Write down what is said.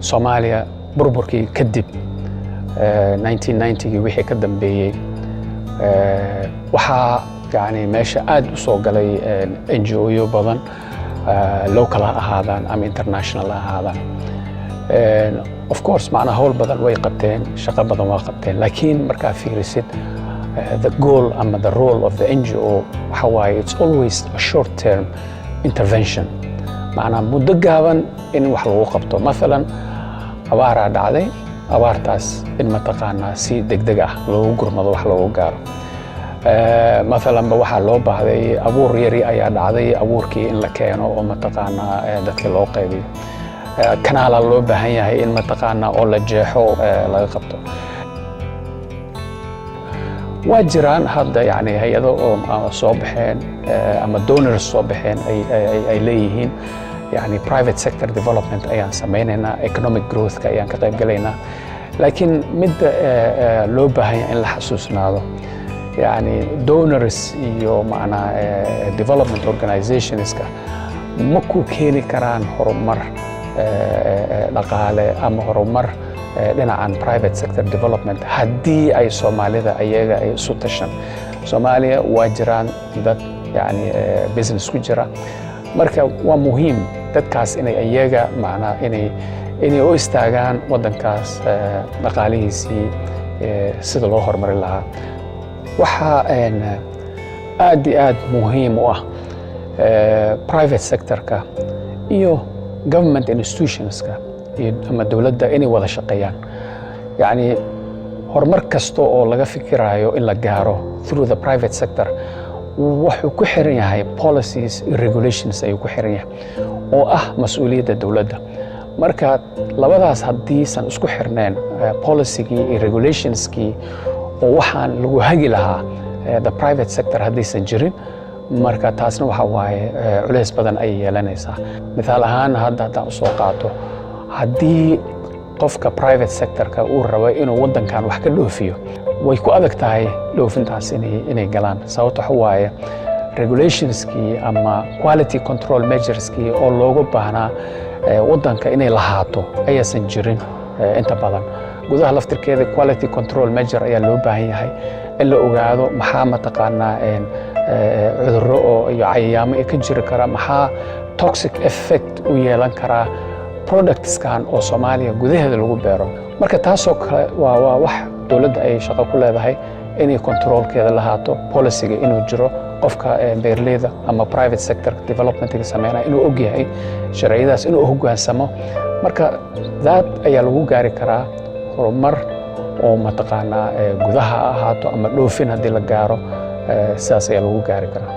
Soomaaliya burburkii kadib, 1990gii wixii ka dambeeyey, waxaa yani meesha aad u soo galay NGO-yo badan, local ha ahaadaan ama international ha ahaadaan. Of course, macnaa hawl badan way qabteen, shaqo badan waa qabteen, laakiin markaa fiirisid the goal ama the role of the NGO waxa waaye it's always a short term intervention, macnaa muddo gaaban in wax lagu qabto. Mathalan, abaaraa dhacday, abaartaas in mataqaanaa si degdeg ah loogu gurmado, wax loogu gaaro. Mathalanba waxaa loo baahday abuur yari ayaa dhacday, abuurkii in la keeno oo mataqaanaa dadka loo qaybiyo. Kanaalaa loo baahan yahay in mataqaanaa oo la jeexo, laga qabto. Waa jiraan hadda yani hay-ado oo soo baxeen ama donors soo baxeen ay leeyihiin yani private sector development ayaan samaynaynaa, economic growthka ayaan ka qayb galaynaa. Laakiin midda loo baahan yahay in la xasuusnaado, yani donors iyo macnaa development organizationska ma ku keeni karaan horumar dhaqaale ama horumar dhinacan private sector development haddii ay Soomaalida ayaga ay isu tashan. Soomaaliya waa jiraan dad yani business ku jira. Marka waa muhiim dadkaas inay ayaga macnaa inay u istaagaan waddankaas dhaqaalihiisii sida loo horumarin lahaa. Waxaa aad iyo aad muhiim u ah private sectorka iyo government institutionska iyo ama dowladda inay wada shaqeeyaan. Yacni horumar kasta oo laga fikirayo in la gaaro through the private sector wuxuu ku xiran yahay policies iyo regulations ayuu ku xiran yahay oo ah mas-uuliyadda dowladda. Marka labadaas haddiisan isku xirneen, policygii iyo regulationskii oo waxaan lagu hagi lahaa the private sector haddaysan jirin, marka taasna waxa waaye culeys badan ayay yeelanaysaa. Mithaal ahaan, hadda haddaan usoo qaato, haddii qofka private sectorka uu rabo inuu waddankan wax ka dhoofiyo, way ku adag tahay dhoofintaas inay galaan. Sababto waxa waaye regulationskii ama quality control measureskii oo looga baahnaa waddanka inay lahaato ayaasan jirin inta badan. Gudaha laftirkeeda quality control measure ayaa loo baahan yahay in la ogaado maxaa mataqaanaa cudurro oo iyo cayayaamo ka jiri kara, maxaa toxic effect u yeelan karaa productskan oo Soomaaliya gudaheeda lagu beero. Marka taasoo kale waa wax dowladda ay shaqo ku leedahay inay controlkeeda lahaato, policyga inuu jiro, qofka beeraleyda ama private sector developmentga sameynaya inuu og yahay sharciyadaas, inuu hoggaansamo. Marka that ayaa lagu gaari karaa horumar oo mataqaanaa gudaha ha ahaato ama dhoofin haddii la gaaro, sidaas ayaa lagu gaari karaa.